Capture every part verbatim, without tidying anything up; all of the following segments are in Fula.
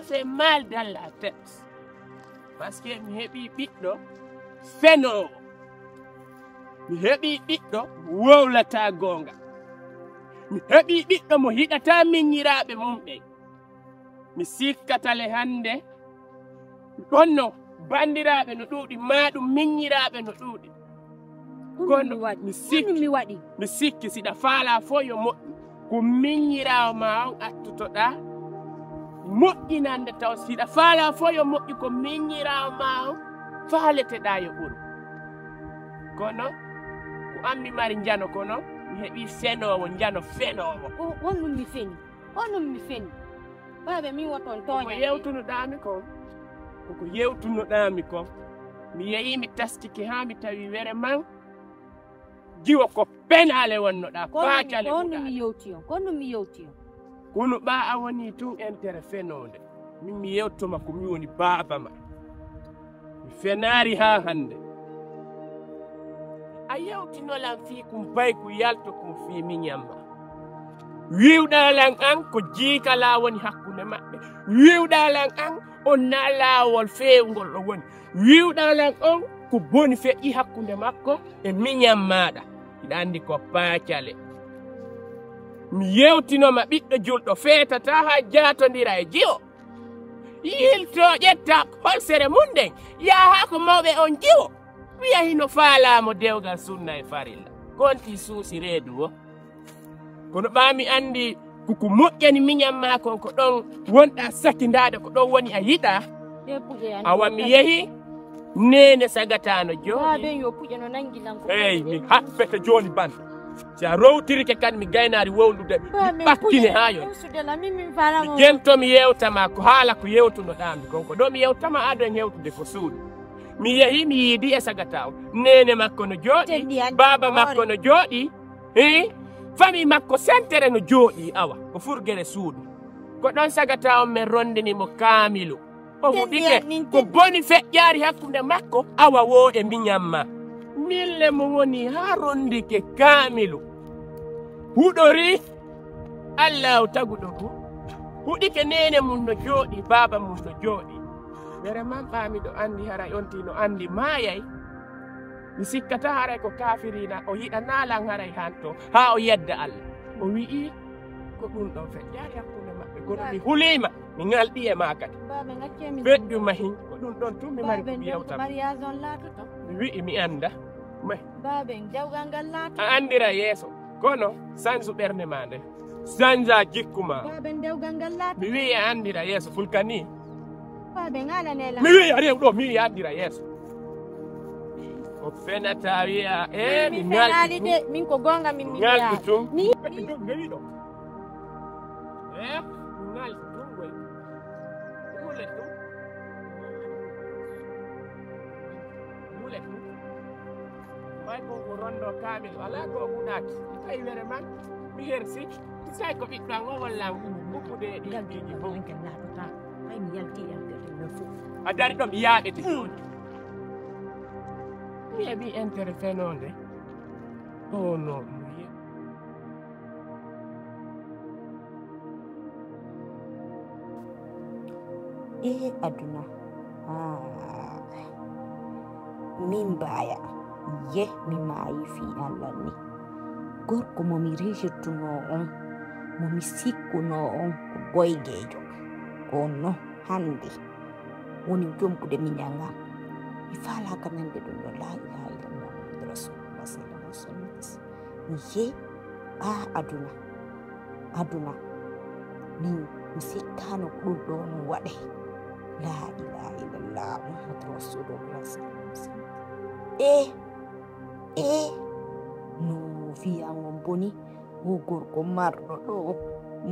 C'est mal dans la tête. Parce que mi heɓii ɓiɗɗo fenoowo. Mi heɓii ɓiɗɗo wowlataa goonga. Mi heɓii ɓiɗɗo mo yiɗataa miñiraaɓe mum ɓen. Mi sikkata le hannde, kono banndiraaɓe no ɗuuɗi, maa ɗum miñiraaɓe no ɗuuɗi. Kono mi waɗi? Mi sikki, mi waɗi? Mi sikki siɗa faalaa fof yo moƴƴu, ko miñiraawo maa on attutoɗaa moƴƴinande taw. Siɗa faalaa fof yo moƴƴu, ko miñiraawo maa on faaleteɗaa yo ɓuru. Kono ko an mi mari njano, kono mi heɓii fenoowo, njano fenoowo. O, on ɗum mi feni. On ɗum mi feni. Baabe, min woton tooña. Ko yewtunoɗaami kon, koko yewtunoɗaami kon. Mi yehi, mi taskike haa mi tawi were man. Jiwo ko penaale wonnoɗaa, paacale. Ko honno mi yewti on? Ko honno mi yewti on? Kono ɓaa a woni tun entere fenoonde. Min mi yewtoma ko mi woni baaba ma. Mi fenaari haa hannde. A yewtinolan fii kun bay kun yalto kun fii miñan ma. Wi'uɗaa lan an ko jiika laa woni hakkunde maɓɓe. Wi'uɗaa lan an on naa laawol feewngol o woni. Wi'uɗaa lan on ko boni feƴƴi hakkunde makko e miñan maaɗa. Hiɗa anndi ko paacale. Mi yewtinoma ɓiɗɗo julɗo feetataa haa jaatondira e jiwo. Yiltoo ƴetta holsere mum nden, yaha haa ko mawɓe on jiwo. Wi'a hino faalaamo dewgal sunna e farilla. Konti suusi reedu o. Kono ɓaa mi anndi ko ko moƴƴani miñan maa kon, ko ɗon wonɗaa sakindaade, ko ɗon woni a yiɗaa. Awa mi yehi, neene sagata no jooɗi. Eey, mi haɓɓete jooni ban. Si a rowtirike kan mi gaynaari wowlude, mi ɓakkine haa yon. Mi jento mi yewta ma ko haala ko yewtunoɗaa mi kon. Ko ɗo mi yewta ma adon hewtude ko suudu. Mi yehi mi yiidi e sagata o. Neene makko no jooɗi, baaba makko no jooɗi. Hii, famii makko sentere no jooɗi awa. Ko furgere suudu. Ko ɗon sagata on men rondini mo kaamilu. O huɗike ko boni feƴƴaari hakkunde makko, awa woo e miñan ma. Min le mo woni haa rondike kaamilu. Huɗori Allaahu taguɗo ngu. Huɗike neene mum no jooɗi, baaba mum no jooɗi. Were man ɓaa miɗo anndi haray on tii no anndi maayay. Mi sikkata haray ko kaafiriina, o yiɗanaa lan haray hanto, haa o yedda Alla. O wi'i, ko ɗum ɗon feƴƴaari hakkunde maɓɓe, kono mi huliima, mi ŋalɗi e maa kadi. Feƴƴu mahin, ko ɗum ɗon tun mi mari ko mi yewta. Mi wi'i mi annda. Baaben, dewgal ngal laato. A anndira yeeso, kono sansu ɓernde maa nde. Sanja jikku ma. Baaben, dewgal ngal laato. Mi wi'i a anndira yeeso fulka ni. Baaben, ala nela. Mi wi'i a rew ɗo, mi wi'i a anndira yeeso. O fenata wi'a, eh, mi ngalɗi de, min ko goonga min mi ngalɗi tun. Mi ngalɗi tun, ngewi ɗo. Eh, mi ngalɗi tun, ngoy. Ɗule tun. Ɗule tun. May ko ko rondo kaamil, alaa ko huɗaaki. Tawi were man, mi hersi, sai ko ɓiɗɗo an o walla an ɓuɓɓude e ɗi piiji fof. Ay, mi yalti yaltete men fof. A dari ɗo, mi yaaɓete jooni. Mi heɓi intérêt fenonde. Oh non, mi ye- Ee aduna, haa min mbaaya, yeh mi maayi fii an lanni. Gorko mo mi rejirtunoo on, mo mi sikkunoo on ko boygeejo, ko non hannde woni jompude miñan an. Mi faalaaka nande ɗum ɗo, laa ilaaha illallah Muhammadu Rasulullah sallallahu alaihi wasallam. Mi yeh, aa aduna. Aduna, min mi sikkaano ko ɗum ɗo no waɗe. Laa ilaaha illallah Muhammadu Rasulullah sallallahu alaihi wasallam. E, e, no fiyan on boni, o gorko marɗo ɗo,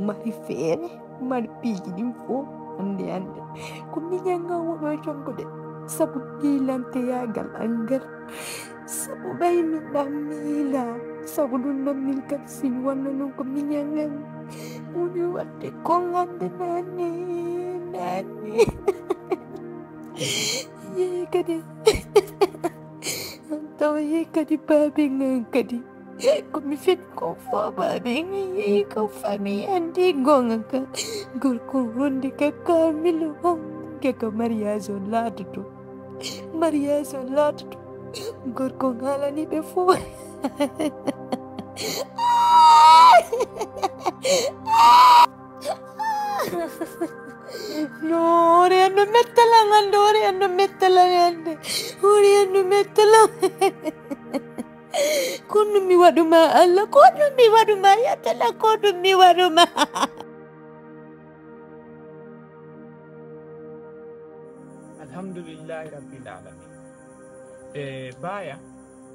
mari feere, mari piiji ɗin fof, hannde, hannde. Ko miñan an woɗo e jonkude, sabu piilanteyaagal an ngal. Sabu ɓay min ɗan miila, sabu ɗum ɗon min kadi si mi wonno non ko miñan an woni waɗde kon hannde naane, naane. Yee kadi, tawa yee kadi baaben an kadi. Ko mi fini ko fof, baabi, mi yii ko famille anndi goonga ka. Gorko wonde ka kaamilo on, ke ka mariage on laatoto. Mariage on laatoto. Gorko on haalani ɓe fof. No, hoore an no mettalan hannde, hoore an no mettalan hannde, hoore an no mettalan. Ko ɗum mi waɗu ma, Allah, ko ɗum mi waɗu ma, yatala, ko ɗum mi waɗu ma. Alhamdulillahi Rabbil Alamin. E, Baya,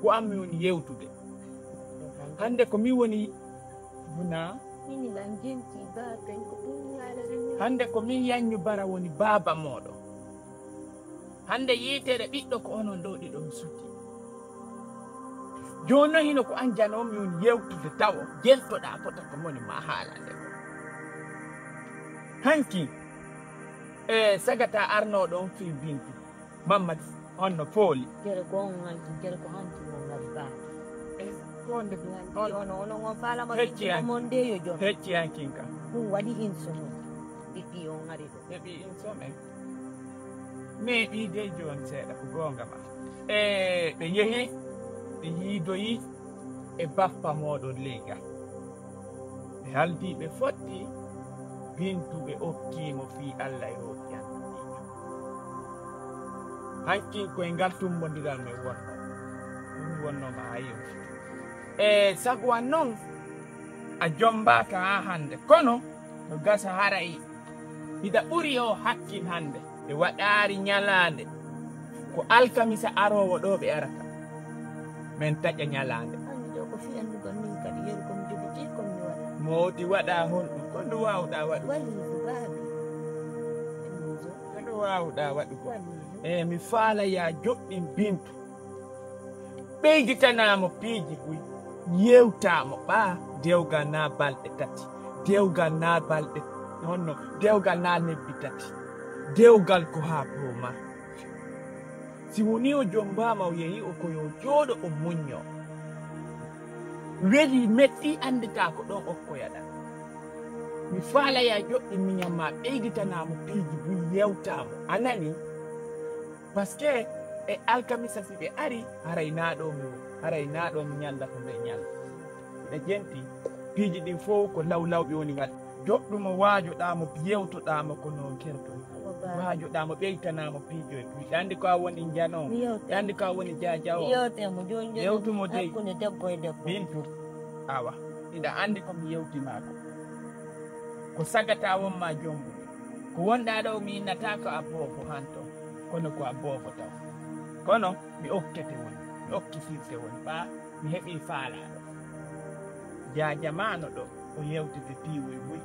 ko an mi woni yewtude. Hannde ko mi woni, wona? Mini lan jenti ba ben ko ɗum yaalani. Hannde ko min Yaññu Bara woni baaba mooɗon. Hannde yiitere ɓiɗɗo ko onon ɗo ɗiɗo mi suti. Jooni noon hino ko an janoo mi woni yewtude tawo, jeltoɗaa fota ko moni ma haalande ko. Hanki, e sagata arnooɗo on fii Bintu, Mamadi, honno fooli? Jere ko on hanki, jere ko hanki mo ngari ba. E, ko nde, on, ono, ono, on faalama hecci hanki. Mon de yo jom. Hecci hankin ka. Ɗum waɗi inso mum. Ɓiɓɓi on ngari ɗo. Ɓe ɓii inso men. Meeɗii dey jooni seeɗa, ko goonga ma. E ɓe yehi, ɓe yiidoyi e baffa mooɗon ley ga. Ɓe haldii ɓe fotti, Bintu ɓe okkii mo fii Alla e hooki an. Hankin koye ngal tummbondiral men wonno. Ɗum wonno ma haa yewti. E sago an noon, a jommbaaka haa hannde. Kono, no gasa haray hiɗa ɓuri o hakkil hannde. Ɓe waɗaari ñalaande. Ko alkamisa aroowo ɗo ɓe arata. Men taƴa ñalaande. Anndi ɗo ko fii anndugal min kadi, yeru ko mi jogitii, ko mi waɗa. Moodi waɗa honɗum? Ko ndu waawɗaa waɗugo? Waliidu baabi. Ko ndu waawɗaa waɗugo? Waliidu. E mi faala yaa joɗɗin Bintu. Ɓeyditanaa mo piiji buy, yewtaa mo ɓaa dewgal naa balɗe tati, dewgal naa balɗe, honno, dewgal naa lebbi tati, dewgal ko haa poomaa. Si wonii o jommbaama, o yehi o ko yo jooɗo o muñño. Weli metti annditaa ko ɗon okkoyaɗaa. Mi faala yaa joɗɗi miñan maa ɓeyditanaa mo piiji buy, yewtaa mo. A nanii? Parce que e alkamisa si ɓe ari, haray naa ɗo mi woni, haray naa ɗo mi ñallata nden ñalnde. Ɓe jenti piiji ɗin fow ko lawlawɓe woni waɗde. Joɗɗu mo, waajoɗaa mo, yewtoɗaa mo ko no kertoy. Waajoɗaa mo, ɓeytanaa mo piijo e buy. Ɗa anndi ko a woni njano, ɗa anndi ko a woni jaajawo. Yewtu mo dey. Hakkunde debbo e debbo. Min tun, awa, hiɗa anndi ko mi yewti maa ko. Ko sagata won maa jombo. Ko wonɗaa ɗo mi innata ko a boofo hanto, kono ko a boofo taw. Kono mi okkete woni, mi okkisirte woni, ɓaa mi heɓii faalaaɗo. Jaajamaano ɗo, o yewtete piiwoy buy,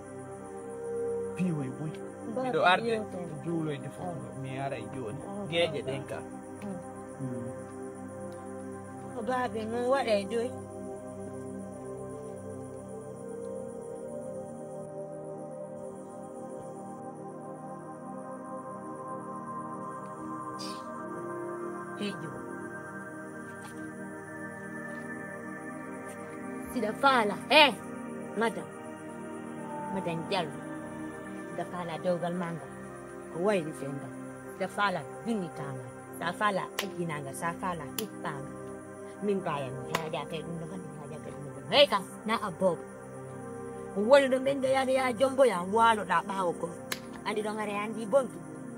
piiwoy buy. Miɗo arde juuloyde fof, mi aray jooni. Geeƴe ɗen ka. Mm. Ko baabe mum waɗay joy. Heƴo. Siɗa faala, eh, madam, madam Jallo, siɗa faala dewgal ma ngal ko wayri fengal, siɗa faala binnitaa ngal, sa faala ajjinaa ngal, sa faala ɓippaa ngal. Min mbaaya, mi haajaa kay ɗum ɗo, hannde mi haajaa kay ɗum ɗo. Hey kam, na a boobo. Ko woni ɗo ɓen nde yaade yaa jombo yaa waaloɗaa ɓaawo ko. Anndi ɗon are anndi bontu.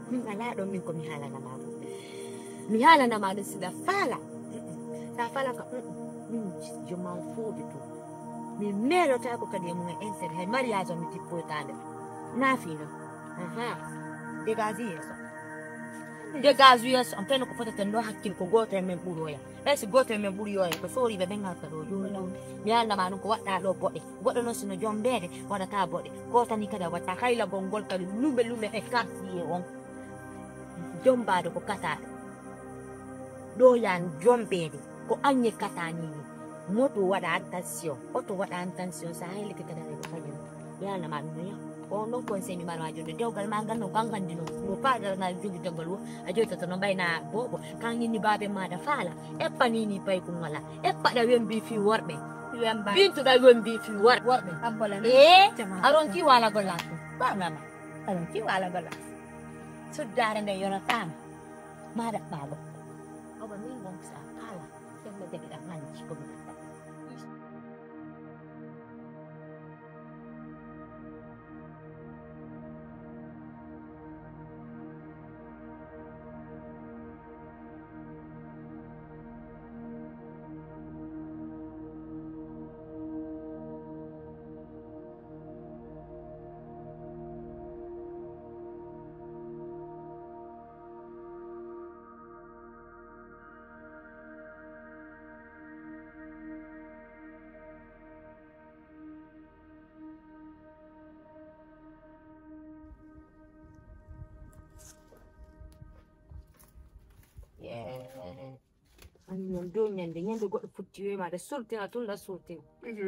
Min alaa ɗon min ko mi haalana maa ko. Mi haalana maa ɗum siɗa faala. Sa faala ka, min joma on fooɗi to. Mi meelotaako kadi e mum e insert hay mariage on mi tippoytaande. Naa fii non. Aha. Dégage yeeso. Dégage yeeso. On feno ko foteten ɗo hakkil ko gooto e men ɓuroya. Ɓay si gooto e men ɓuri yo en ko sooriiɓe ɓen ngarta ɗo jooni noon. Mi haalna ma ɗum ko waɗɗa ɗo boɗe. Goɗɗo noon sino jombeede waɗata boɗe. Ko tani kadi a watta haylagol ngol kadi lume lume e quartier on. Jombaade ko kataaɗo. Ɗo yaan jombeede ko aññe katani ni. Moto waɗa attention, oto waɗa attention, sa haylike kadi aɗa ko kañum. Mi haalna ma ɗum no yah. Ko on ɗon conseil mi mara ma jonde dewgal ma ngal no gangandi no. No paadal ngal jogi dewgal wo. A joytoto no mbayna boobo. Kan inni baabe maɗa faala. Eppa ni ni paykun wala. Eppa ɗa wembi fii worɓe. Bintuɗa yombi fi wor. Worɓe. Ee, aron ki wala golla. Ba mama. Aron ki wala golla. Suddaare nde yonataama. Maɗa ɓaalo. Oba min gon sa kala. Yalla jaɓiɗa manji ko mi. Annon dow ñande ñande goɗɗo futti we maɗa surtina tun ɗa surtina.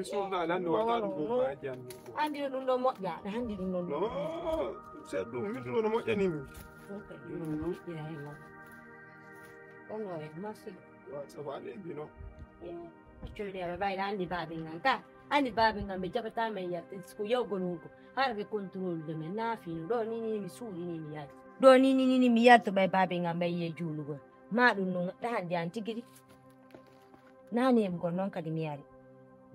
Surna lan no wata ɗum ko aji anni. Andi ɗum ɗo moƴƴa aɗa andi ɗum ɗon. Seɗɗum min ɗum no moƴƴani mi. Ono e masiɗo. Sabaɗe bino. Accorde aɓe ɓayɗa andi baɓe ngan ka andi baɓe ngan ɓe jaɓata men yarte ko yawgol hunko. Hara ɓe contrôle de men na fino ɗo ni ni mi suuɗi ni mi yalti ɗo ni ni ni mi yalto ɓay baɓe ngan ɓay ye juulugol. Ma ɗum no ɗahande an tigi ɗi. Nani em gol noon kadi mi ari.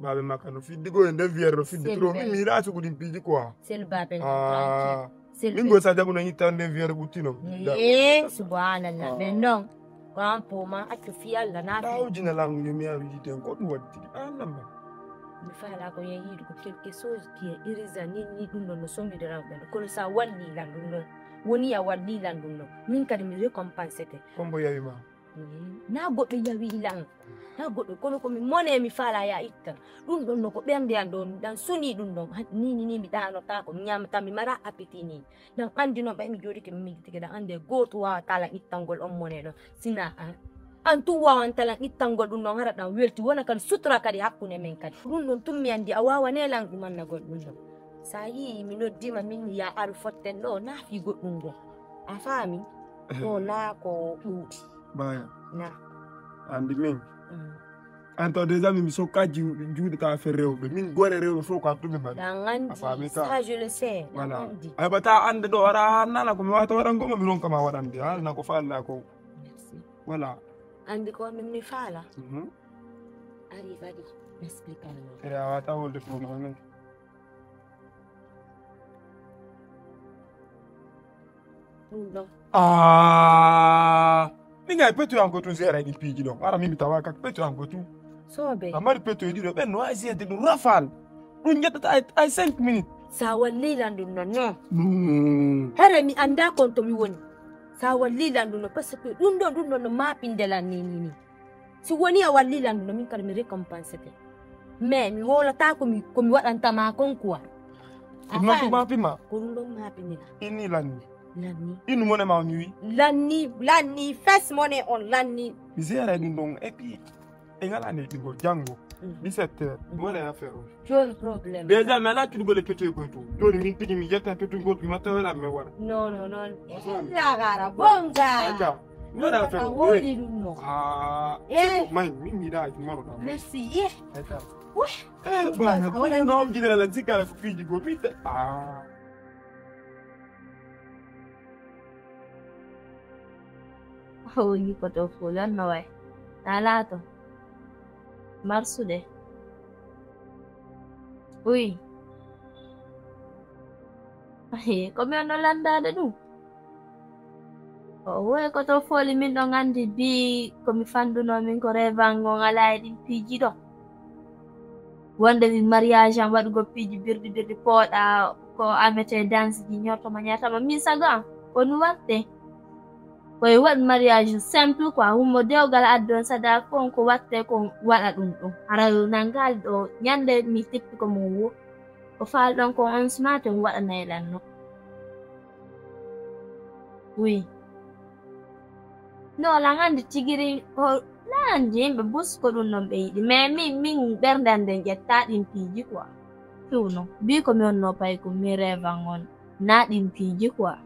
Baɓe makka no fiddi go e nden wiyere no fiddi trop min mi yiɗa sugu ɗin piiji quoi. Sel baɓe ah min go sa jaɓu no yitta nden wiyere ɓuttino. Ee subhanallah ɓen noon. Ko an poma accu fi Allah na fi. Ɗawjina langu yo mi ari yiden ko ɗum waddi an lamba. Mi fala ko yehi yiɗugo quelque chose qui est urgent ni ni ɗum ɗon no soñude rawɓe kono sa walli lan ɗum ɗon woni a walli lan ɗum ɗon min kadi mi récompensete. Kombo yawi ma. Na goɗɗo yawi lan na goɗɗo kono komi mone mi fala ya ittan. Ɗum ɗon no ko ɓernde an ɗo ɗan suni ɗum ɗon nini ni mi ɗanotako mi ñamata mi mara appétit ni. Ɗan andi noon ɓay mi jooɗike mi miijitike ɗan andi e gooto wawata lan ittangol on mone ɗon sina an. An tun wawanta lan ittangol ɗum ɗon hara ɗan welti wona kadi sutura kadi hakkunde men kadi ɗum ɗon tun mi andi a wawane lan ɗumannagol ɗum ɗon. Sa yii mi noddima min ya aru fotten ɗo na fi goɗɗum go a faami. Ɗo na ko ɗuuɗi. Baya na andi min. An taw déjà min mi sokka juuɗe ta affaire rewɓe min gore rewɓe fof ko an tumi mbaɗi. Ɗan andi ça je le sais. Voilà. Ay ba ta ande ɗo wara nana ko mi wata waɗan goma mi ronka ma waɗande ha na ko falla ko. Voilà. Andi ko min mi fala. Ari badi explique. E a wata wolde fof no. Ɗum ɗon. Ah, min ngaa e petoyanko tun seeɗa e ɗin piiji ɗon ara min mi tawa kak petoyanko tun. Soɓe a mari petoye ɗiɗo ɓen no wawi seede ɗum rafal. Ɗum ƴettata ay cinq minutes. Sa wallilan ɗum non non. Hara mi anda kon to mi woni. Sa wallilan ɗum non parce que ɗum ɗon ɗum ɗon no mapindelan ni ni ni. Si woni a walli landu no min kadi mi récompensete. Mais mi wolata ko mi ko mi waɗanta ma kon quoi. A ɗum noon ɗum maapi ma. Ko ɗum ɗon maapinira. Inni lanni. Lanni. Innu mone ma on wi. Lanni lanni fes mone on lanni. Mi seeray ɗum ɗon et puis e ngalani ɗigol janngo. Dix-sept heures. Mone affaire o. Joni problème. Déjà mi ala cuɗugol e pettoy koy to. Joni min tigi mi yetta pettugol mi watta wala mi wara. Non non non. Lagara bonga. Aja. Wala fe. Wodi dum no. Ah. Eh. Mai min mi da ki maro da. Merci. Eh. Aja. Wah. Eh bana ko no am jidala la zikala ko fiji go mi. Ah. O yii ko to fooli on no wayi na laato marsude. Uyi ko mi on no lanndaade ɗum. O woyi ko to fooli min ɗon anndi bi ko mi fanndunoo min ko reevan on alaa e ɗin piiji ɗo. Wonde mi mariage am waɗugol piiji birɗi birɗi pooɗa ko amete danse ji ñortoma ñaatama min sago am ko ɗum watte. Koye waɗ mariage simple quoi hummo dewgal addi on sadaka on ko watte ko waɗa ɗum ɗum hara nangal ɗo ñande mi tippi ko mum wo ko faal ɗon ko on smate mi waɗanay lan no. Oui. No lan andi tigiri o lan andi yimɓe bus ko ɗum non ɓe yiɗi mais min min ɓernde an nden ƴetta ɗin piiji quoi. Ɗum non mbi ko mi wonno pay ko mi revan on na ɗin piiji quoi.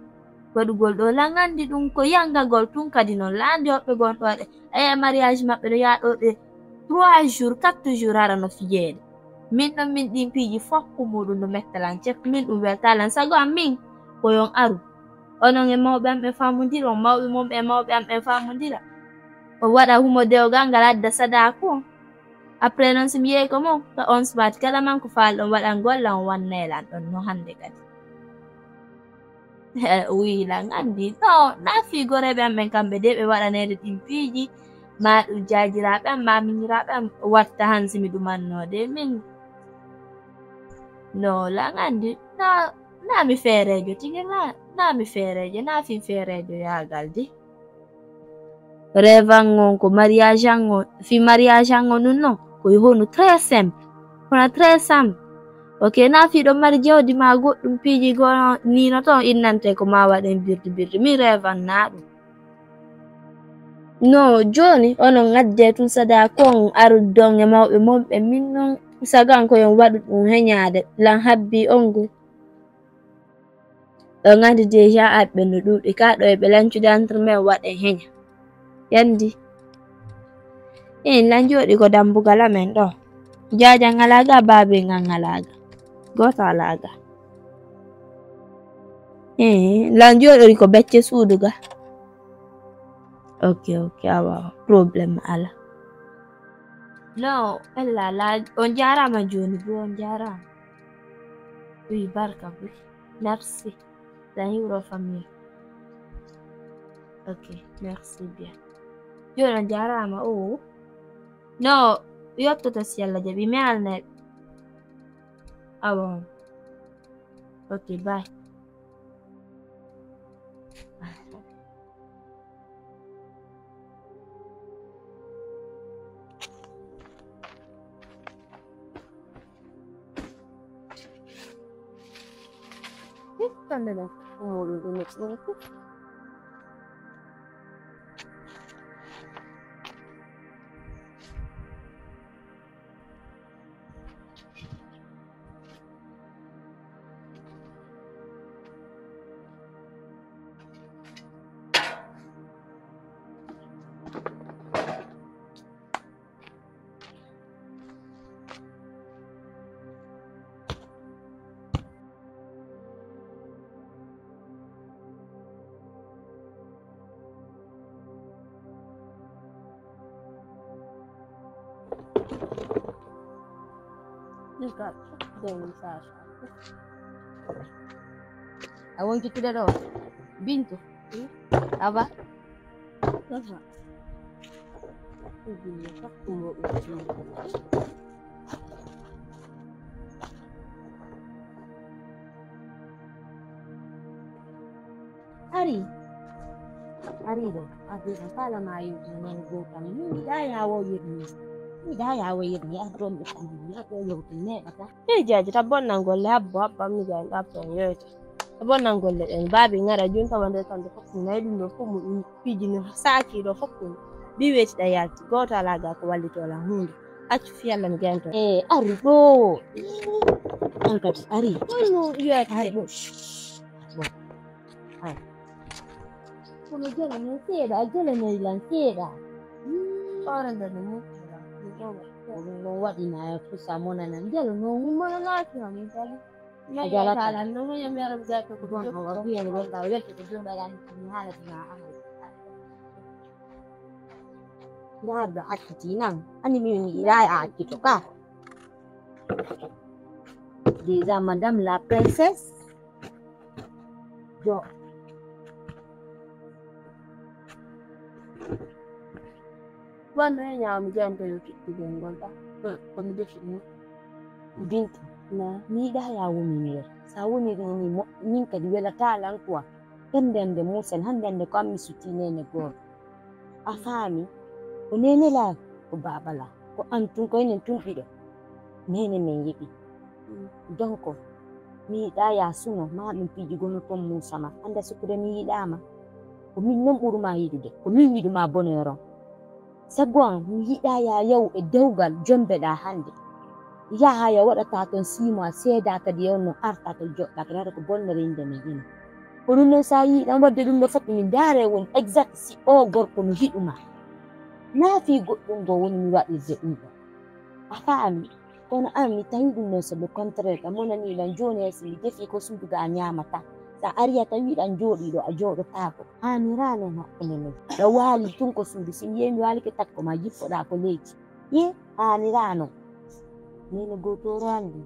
Waɗugol ɗo lan andi ɗum ko yangagol tun kadi non lan andi hoɓɓe gon ɗo waɗe aya mariage maɓɓe ɗo yaɗo ɓe trois jours, quatre jours hara no fijeede. Min ɗon min ɗin piiji fof ko muɗum no mettalan cef, min ɗum weltalan sago am min ko yon aru. Onon e mawɓe am ɓe faamondira, on mawɓe mum e mawɓe am ɓe faamondira. O waɗa humo dewgal ngal adda sadaaku on. Après noon si mi yehi ko mon, ka on subaati kala man ko faalɗon waɗangol lan, on wannay lan ɗon no hannde kadi. Wi lan anndi, no, na fii goreeɓe am ɓen kamɓe de ɓe waɗaneede ɗin piiji, ma ɗum jaajiraaɓe am, ma miñiraaɓe am watta han si mi ɗumannoode min. No, lan anndi, na, na mi feereejo tigi, na, na mi feereejo, na fii feereejo yaagal di. Rêve an on ko mariage an on, fii mariage an on ɗum non, ko yo honu très simple, kono très simple. Ok, na fii ɗo mari jawdi ma goɗɗum piiji goo ni no toon innante ko ma waɗen birdi birdi. Min rêve an na ɗum. No, jooni onon ngadde tun sadaa kon arudon e mawɓe mon ɓe min non sagan ko yon waɗu ɗum heñaade lan habbi on ngu. Ɗo ngaddi déjà arɓe no ɗuuɗi ka ɗo e ɓe lancude entre men waɗen heña. Yandi. In lan jooɗi ko dambugal amen ɗo. Jaaja ngalaa ga, baabe ngal ngalaa ga. Gooto alaa ga. Eh, lan jooɗori ko becce suudu ga. Ok, ok, awa, problème ala. No, ella la, on jaaraama jooni bo, on jaaraama. Wi barka buy. Merci. Lan hiwro famille. Ok, merci bien. Jooni on jaaraama o. No, yottoto si Yalla jaɓi, mi alnay. Awa. Ok, bye. Hande ɗon, ko muɗum ɗum neɗɗo ɗum fof. A wonkitude ɗo, Bintu. Aba. Ari. Ari ɗo. Ari ɗo. Kala ma yewti men gotal. Mi da yawo yirni. Mi da yawo yirni. A ɗon ɓe kan. Ya ko yewti ne ɓata. Hey, Jaaji, ta bonnangol le habbo, habbo, mi jaaji, habbo, yewta. Ta bonnangol le ɗen. Baabi ngara junta wonde tan de fof. Nayi ɗum ɗo fof mo ɗum piiji no saaki ɗo fof ɗum. Mbi weetiɗa yalti. Gooto alaa ga ko wallitoo lan huunde. Accu fii Alla mi gento. Eh, ari ɗo. An kadi, ari. Kono yewta. Ari ɗo. Bon. Ay. Kono jolo noon seeɗa, a jolo noon lan seeɗa. Ɓawre nde no moftiɗa. Ɗum ɗon waɗi na e fusa monana. Jolo noon. Ɗum mana laati na min kadi. A jalata. Kala no mo yami ara mi gatto ko bon. Ɗum ɗon o wiya mi wonɗa o welto ko jumɗa lan mi haalati ma ahal. Ndaa ɗo acciti nan. Ani mi mi yiɗa a accito ka. Déjà madame la princesse. Jo. Wonno e ñaami jonto yo kiɗɗugol ngol ɗa. Ko mi defi ɗum. Binta, na mi yiɗa ya woni mi wer. Sa woni ɗum ni mo min kadi welata lan quoi. Hande hande Musa, hande hande ko ammi sutti nene goto. A faami? Ko nene la, ko baba la. Ko an tun, ko enen tun ɗiɗo. Nene men yiɗi. Donc, mi yiɗa ya suno, ma ɗum piiji gono ton Musa ma. Anda sukkude mi yiɗama. Ko min non ɓuruma yiɗude. Ko min yiɗuma bonheur on. Sago an, mi yiɗa ya yaw e dewgal jombeɗa hande. Yaha ya waɗata ton six mois, seeda kadi yaw no arta to joɗɗa kadi hara ko bonnere inde men ina. Ko ɗum non sa yiɗan wadde ɗum ɗo fof min ndaare woni exact si o gorko no yiɗuma. Na fii goɗɗum ngo woni mi waɗirde ɗum ɗo. A faami? Kono an mi tawi ɗum noon so le contraire, a monani lan jooni hay so mi defi ko suudu ga a ñaamata. So a ari a tawi ɗan jooɗiiɗo a jooɗotaako. Haaniraano hakkunde men. Ɗa waali tun ko suudu, si mi yehi mi waalike takko ma jippoɗaa ko leydi. Ye, haaniraano. Nene gotoro anndi.